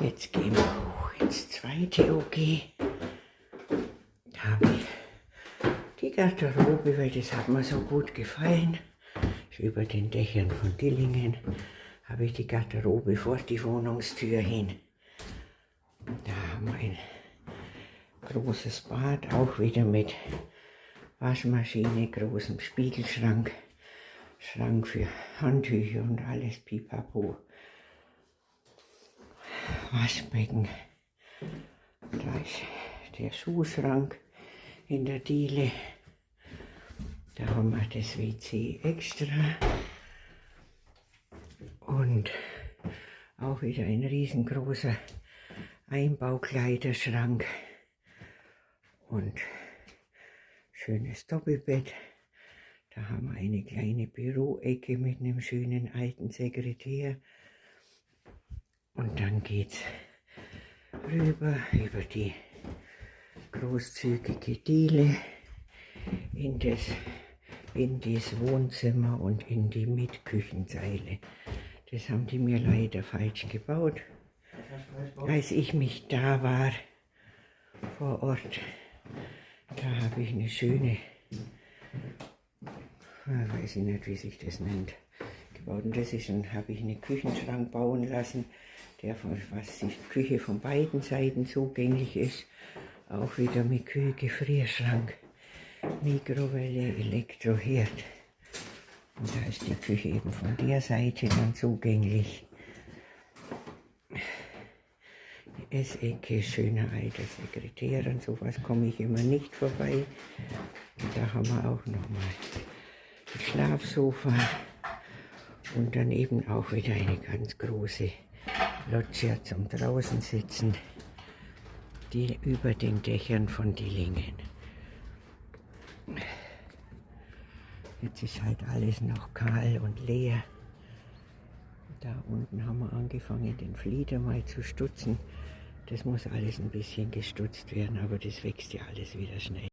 Jetzt gehen wir hoch ins zweite OG. Da habe ich die Garderobe, weil das hat mir so gut gefallen. Ist über den Dächern von Dillingen habe ich die Garderobe vor die Wohnungstür hin. Da haben wir ein großes Bad, auch wieder mit Waschmaschine, großem Spiegelschrank, Schrank für Handtücher und alles pipapo. Waschbecken. Da ist der Schuhschrank in der Diele. Da haben wir das WC extra. Und auch wieder ein riesengroßer Einbaukleiderschrank. Und schönes Doppelbett. Da haben wir eine kleine Büroecke mit einem schönen alten Sekretär. Und dann geht's rüber über die großzügige Diele in das Wohnzimmer und in die Mitküchenzeile. Das haben die mir leider falsch gebaut. Als ich mich da war vor Ort, da habe ich eine schöne, weiß ich nicht, wie sich das nennt, gebaut. Und das ist, dann habe ich einen Küchenschrank bauen lassen, der von, was die Küche von beiden Seiten zugänglich ist. Auch wieder mit Kühl Gefrierschrank, Mikrowelle, Elektroherd. Und da ist die Küche eben von der Seite dann zugänglich. Die Essecke, schöner alter Sekretär, an sowas komme ich immer nicht vorbei. Und da haben wir auch nochmal das Schlafsofa und dann eben auch wieder eine ganz große Loggia zum draußen sitzen, die über den Dächern von Dillingen. Jetzt ist halt alles noch kahl und leer. Da unten haben wir angefangen, den Flieder mal zu stutzen. Das muss alles ein bisschen gestutzt werden, aber das wächst ja alles wieder schnell.